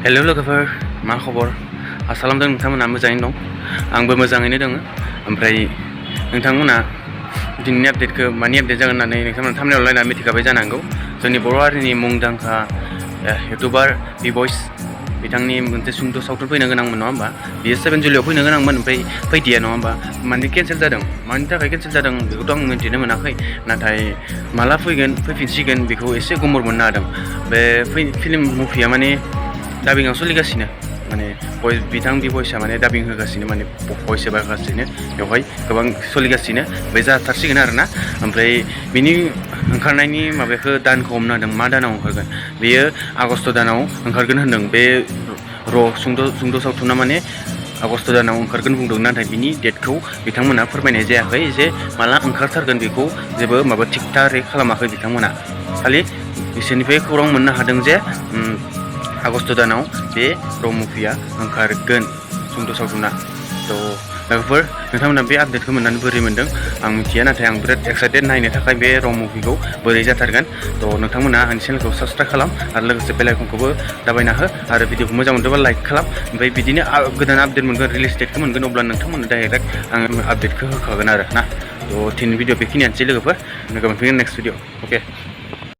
हेल' लोगोफोर मा खबर आसा खालामदों नोंथांमोना मोजाङैनो दं आंबो मोजाङैनो दङ ओमफ्राय नोंथांमोना दिनैनि आपडेटखौ मानि आपडेट जागोन होननानै नोंथांमोना थाम्बनेइलाव नायना मिथिखाबाय जानांगौ जोंनि बर' हारिनि मुंदांखा इउटुबार बि भइस बिथांनि मोनसे सुंद' सावथुन फैनो गोनांमोन नङा होमबा बियो 7 जुलाइआव फैनो गोनांमोन ओमफ्राय फैदिया नङा होमबा माने केनसेल जादों मानि थाखाय केनसेल जादों बेखौथ' आं मिन्थिनो मोनाखै नाथाय माला फैफिनसिगोन बेखौ एसे गुमुर मोननो हादों बे फिल्म मुभिया माने दाबिंआव सोलिगासिनो माने बिथां बि भइसआ माने दाबिं होगासिनो माने भइस होगासिनो बेवहाय गोबां सोलिगासिनो बे जाथारसिगोन आरोना ओमफ्राय बिनि ओंखारनायनि माबाखौ दानखौ हमनो हादों मा दानाव ओंखारगोन बेयो आगष्ट दानाव ओंखारगोन होनदों बे सुंद' सावथुना माने आगष्ट दानाव ओंखारगोन बुंदों नाथाय बिनि डेटखौ बिथांमोना फोरमायनाय जायाखै जे माला ओंखारथारगोन बेखौ जेबो माबा थिग थारै खालामाखै बिथांमोना खालि बिसोरनिफ्राय खौरां मोननो हादों जे आगष्ट दानाव बे मुभिया ओंखारगोन सुंद' सावथुना लोगोफोर नोंथांमोना बे आपडेटखौ मोननानै बोरै मोनदों आं मिथिया नाथाय आं बिराद एक्साइटेड नायनो थाखाय बे मुभिखौ बोरै जाथारगोन नोंथांमोना आंनि चेनेलखौ साबसक्राइब खालाम आरो लोगोसे बेल आइकनखौबो दाबायना हो आरो भिडिअखौ मोजां मोनदोंबा लाइक खालाम ओमफ्राय बिदिनो गोदान आपडेट मोनगोन रिलिज डेटखौ मोनगोन अब्ला नोंथांमोना डाइरेक्ट आङो आपडेटखौ होखागोन आरो ना दिनैनि भिडिअ बेखिनियानोसै लोगोफोर लोगो मोनफिनगोन नेक्स्ट भिडिअ अके